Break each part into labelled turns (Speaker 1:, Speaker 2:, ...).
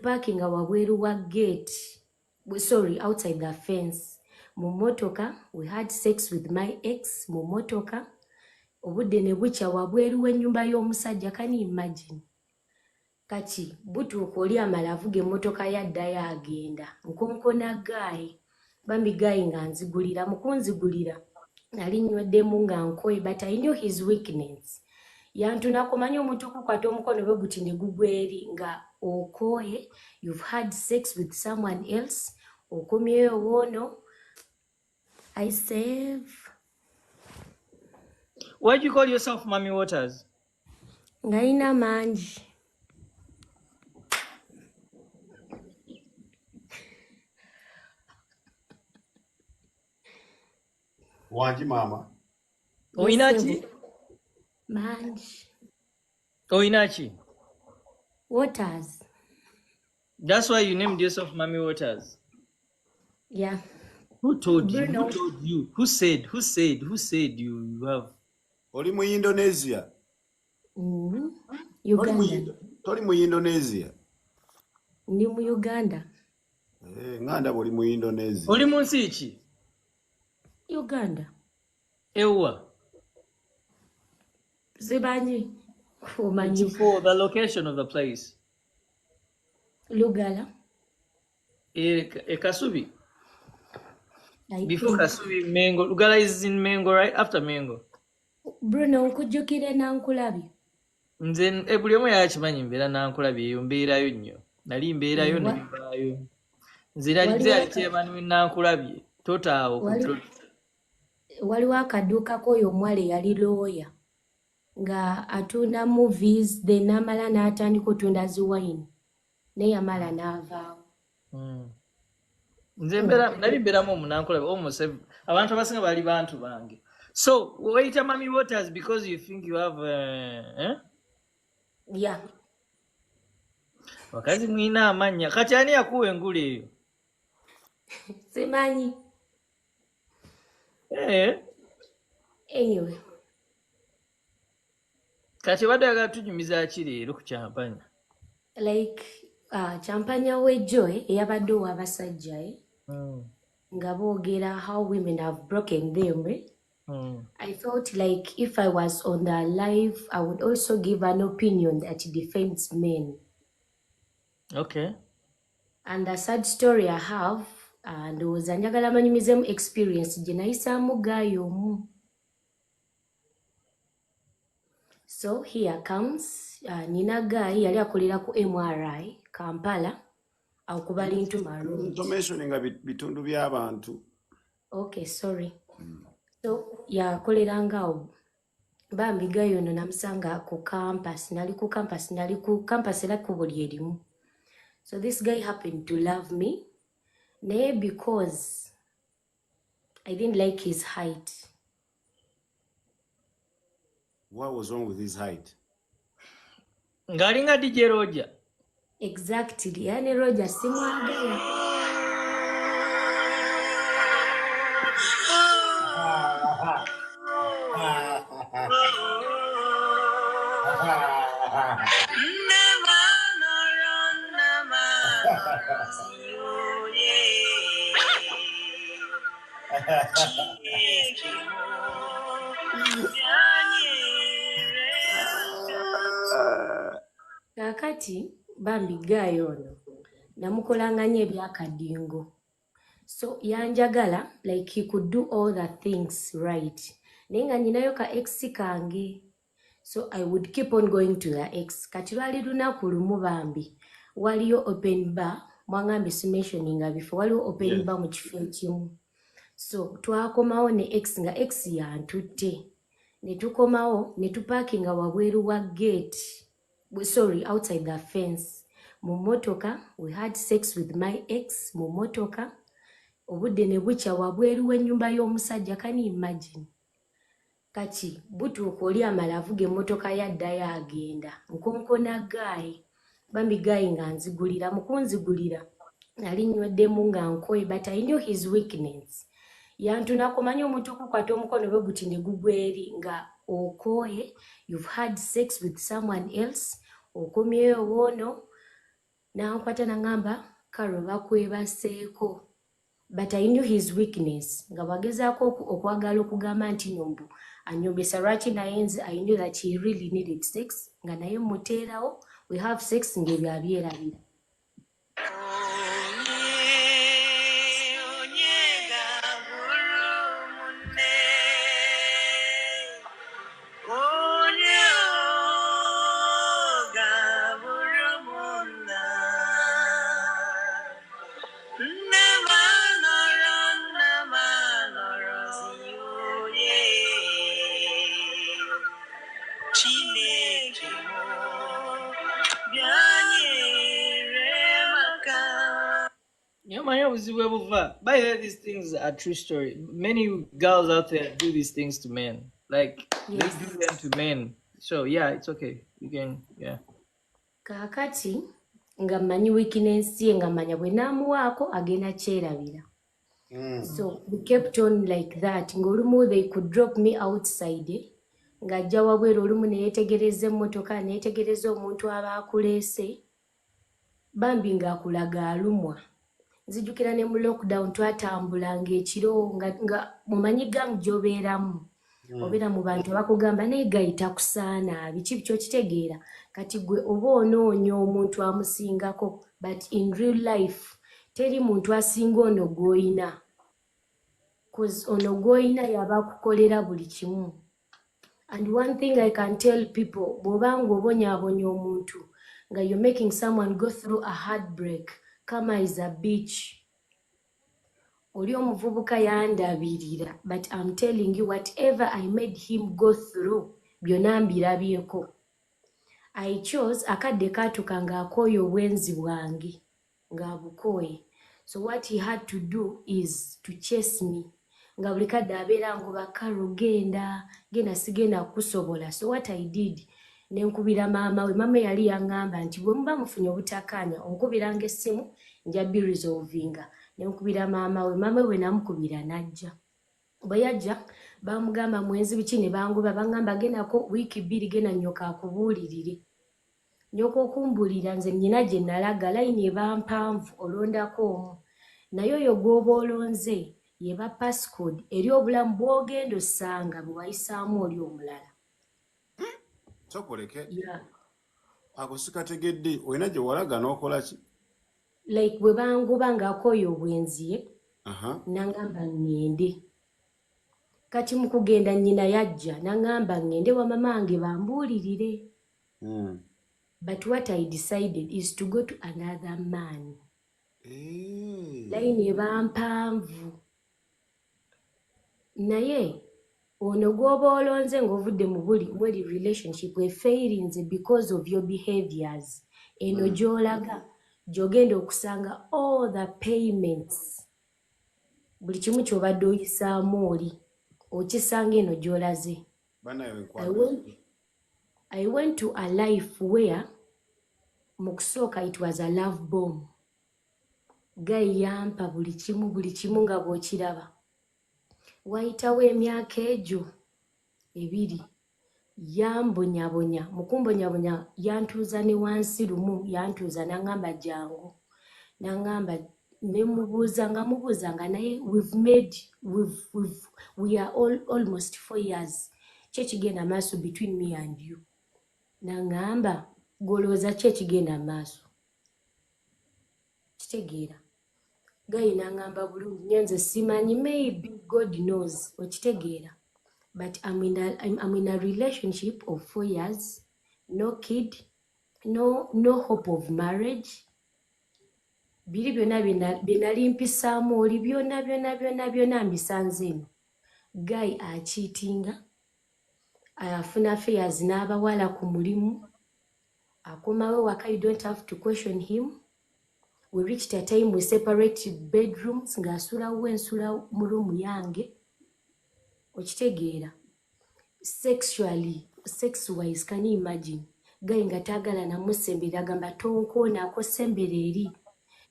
Speaker 1: tupaakinga wabweru wa gate, sorry, outside the fence, mu mmotoka. We had sex with my ex mu mmotoka, obudde ne bukya wabweru w'ennyumba y'omusajja. Can you imagine? Kati butuuka oli amala avuga emmotoka yaddayo agenda, nkonkona guy, bambi guy nga nzigulira. Mu kunzigulira nali nnyweddemu nga nkoye, but I knew his weakness. Yantunako, manyi omuntu okukwata omukono bwe guti ne gugwa eri nga okooye, you've had sex with someone else, okomyeyo woono. I save.
Speaker 2: Why do you call yourself Mummy Waters?
Speaker 1: Ng'alina mangi.
Speaker 3: Wangi maama.
Speaker 2: Olina ki?
Speaker 1: Mangi.
Speaker 2: Olina ki?
Speaker 1: Waters.
Speaker 2: That's why you named yourself Mummy Waters.
Speaker 1: Yeah.
Speaker 2: Who told you?
Speaker 1: Bruno.
Speaker 2: Who told you? Who said? Who said? Who said you have?
Speaker 3: Oli mu Indonesia?
Speaker 1: Mm.
Speaker 3: Toli mu
Speaker 1: Uganda.
Speaker 3: Toli mu Indonesia?
Speaker 1: Ndi mu Uganda.
Speaker 3: Eh, nga ndaba oli mu Indonesia.
Speaker 2: Oli mu nsi ki?
Speaker 1: Uganda.
Speaker 2: Ewa.
Speaker 1: Simanyi. Omanyi.
Speaker 2: For the location of the place.
Speaker 1: Lugala.
Speaker 2: E Kasubi.
Speaker 1: I
Speaker 2: Before
Speaker 1: think.
Speaker 2: Kasubi, Mengo. Lugala is in Mengo, right? After Mengo.
Speaker 1: Bruno, nkujjukire Nankulabye.
Speaker 2: Nze buli omu yakimanyi mbeera Nankulabye, eyo mbeerayo nnyo. Nali mbeerayo ne nvaayo. Nze nali nze
Speaker 1: Waliwo
Speaker 2: yali chairman w'e Nankulabye. Totaawo ku
Speaker 1: Waliwo akaduuka k'oyo omuwala eyali looya nga atunda movies, then n'amala n'atandika otunda zi wine, naye yamala n'avaawo.
Speaker 2: Nze mbeera nali mbeeramu omu Nankulabye almost abantu abasinga baali bantu bange. So weyita Mummy Waters because you think you have eh?
Speaker 1: Yeah.
Speaker 2: Bakazi mwina amannya. Kati ani yakuwa engule eyo?
Speaker 1: Simanyi.
Speaker 2: Eh,
Speaker 1: Anyway.
Speaker 2: Kati obadde oyagala tunyumiza ki leero ku kyampanya?
Speaker 1: Like kyampanya w'ejjo eyabadde ow'abasajja nga boogera how women have broken them, eh? I felt like if I was on the live, I would also give an opinion that defends men. And the sad story I have, ndowooza njagala manyumizemu experience gye nayisaamu guy omu. So here comes, nina guy yali akolera ku MRI Kampala, awo ku Balintuma Road.
Speaker 3: Tomentioninga bitundu by'abantu.
Speaker 1: Okay, sorry. So yakoleranga awo. Bambi guy ono namusanga ku campus, nali ku campus, nali ku campus era kkubo lye limu. So this guy happened to love me, naye because I didn't like his height.
Speaker 3: What was wrong with his height?
Speaker 2: Ng'alinga DJ Roger.
Speaker 1: Exactly. Yani Roger simwagala. Kaakati bambi guy ono namukolanga nnyo ebyakadingo. So yanjagala, like he could do all the things right. Naye nga nyinayo ka ex kange. So I would keep on going to the ex. Kati lwali lunaku lumu bambi waliyo open bar, mwangambye simentioninga bifo, waliwo open bar mu kifo ekimu. So twakomawo ne ex nga ex yantutte. Ne tukomawo ne tupaakinga wabweru wa gate, sorry, outside the fence. Mu mmotoka we had sex with my ex mu mmotoka, obudde ne bukya wabweru w'ennyumba y'omusajja. Can you imagine? Kati butuuka oli amala avuga emmotoka yaddayo agenda, nkonkona guy, bambi guy nga nzigulira. Mu kunzigulira nali nnyweddemu nga nkoye, but I knew his weakness. Yantunako, manyi omuntu okukwata omukono bwe guti ne gugwa eri nga okooye, you've had sex with someone else, okomyeyo woono. Nankwata naŋŋamba, "Karo, bakwebaseeko." But I knew his weakness, nga bwagezaako okwagala okugamba nti no, mbu anyombesa lwaki, naye nze I knew that he really needed sex, nga naye muteerawo, we have sex, ng'ebyo abyerabira.
Speaker 4: Onye, onye ga-abụrụ m nne. Onye ọ ga-abụrụ m nna. Nne m anọrọ, nna m anọrọzi onye. Chineke m, bịa nyere m aka.
Speaker 2: Yeah, man, obuzibu bwe buva. By the way, these things are true story. Many girls out there do these things to men. Like, they do them to men. So yeah, it's okay. You can, yeah.
Speaker 1: Kaakati nga mmanyi weakness ye, nga mmanya bwe naamuwaako agenda kyerabira. So we kept on like that, ng'olumu they could drop me outside, ng'ajja wabweru olumu ne yeetegereza emmotoka, ne yeetegereza omuntu aba akuleese, bambi ng'akulaga alumwa. Nzijukira ne mu lockdown twatambulanga ekiro, nga mumanyi gang gy'obeeramu, obeera mu bantu abakugamba naye gayita kusaana biki biki, okitegeera? Kati gwe oba onoonya omuntu amusingako, but in real life teri muntu asinga ono gw'oyina, 'cause ono gw'oyina yaba akukolera buli kimu. And one thing I can tell people, bw'obanga obonyaabonya omuntu, nga you're making someone go through a heartbreak, karma is a bitch. Oli omuvubuka yandabirira, but I'm telling you, whatever I made him go through, byonna mbirabyeko. I chose, akadde kaatuka ng'akooye obwenzi bwange, ng'abukooye. So what he had to do is to chase me, nga buli kadde abeera ngoba, "Karo, genda, genda, sigenda kukusobola." So what I did, nenkubira maama we. Maama yali yaŋŋamba nti bwe muba mufunye obutakkaanya, onkubiranga essimu, nja biresolvinga. Nenkubira maama we. Maama we bwe namukubira, n'ajja. Bwe yajja, bamugamba mwenzi biki, ne bangoba. Baŋŋamba, "Gendako wiiki 2, genda nnyoko akubuulirire." Nnyoko okumbuulira, nze nnyina gye nalaga, layini eba mpanvu, olondako omu, naye oyo gw'oba olonze yeba passcode eri obulamu bw'ogenda osanga bwe wayisaamu oli omulala.
Speaker 3: Sokoleke.
Speaker 1: Yeah.
Speaker 3: Ako sikategedde. Olina gye walaga n'okola ki?
Speaker 1: Like bwe bangoba ng'akooye obwenzi ye, nangamba ŋŋende. Kati mu kugenda, nnyina yajja naŋŋamba ŋŋende wa mama wange bambuulirire. But what I decided is to go to another man. Layini eba mpanvu, naye ono gw'oba olonze ng'ovudde mu buli mweri relationship efairinze because of your behaviors, eno gy'olaga gy'ogenda okusanga all the payments, buli kimu ky'obadde oyisaamu oli okisanga eno gy'olaze.
Speaker 3: Banaye.
Speaker 1: I went to a life where mu kusooka it was a love bomb. Guy yampa buli kimu, buli kimu nga bw'okiraba. Wayitawo emyaka egyo 2, yambonyabonya. Mu kumbonyabonya, yantuuza ne wansi lumu, yantuuza n'aŋŋamba, "Jangu." N'aŋŋamba, ne mubuuza, nga mubuuza nga naye we've made we've, we've, we are all, almost 4 years, ki ekigenda maaso between me and you? N'aŋŋamba, "Gw'olowooza ki ekigenda maaso?" Kitegeera? Guy n'aŋŋamba, "Bulungi nnyo, nze simanyi, maybe God knows." Okitegeera? But I'm in a relationship of 4 years, no kid, no hope of marriage. Biri byonna bye nali mpisaamu oli, byonna byonna byonna byonna mbisanze eno. Guy acheatinga, afuna affairs n'abawala ku mulimu, akomawo waka, you don't have to question him. We reached a time we separate bedrooms, ng'asulawo, ensula mu room yange. Okitegeera? Sexually, sex wise, can you imagine? Guy nga taagala namusembera, agamba, "Tonkoonaako, sembera eri,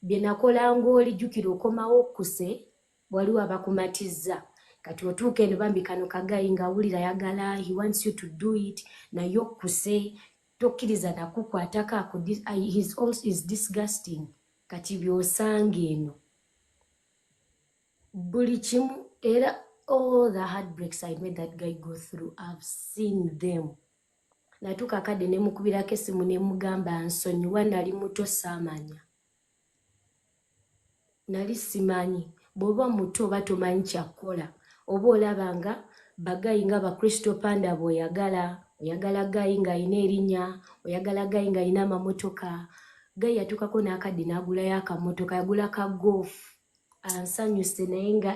Speaker 1: bye nakolanga oli." Jjukira okomawo okkuse, waliwo abakumatizza. Kati otuuka eno, bambi kano ka guy ng'awulira ayagala, he wants you to do it, naye okkuse. Tokkiriza nakukwatako ako. He's also is disgusting. Kati by'osanga eno buli kimu, era all the heartbreaks I made that guy go through, I've seen them. Natuuka akadde ne mukubirako essimu ne mugamba, "Nsonyiwa, nali muto, saamanya, nali simanyi." Bw'oba muto oba tomanyi kyakkola, oba olaba nga ba guy nga ba Crystal Panda bw'oyagala, oyagala guy ng'alina erinnya, oyagala guy ng'alina amamotoka. Guy yatuukako n'akadde n'agulayo akamotoka, yagula ka Golf, ansanyuse, naye nga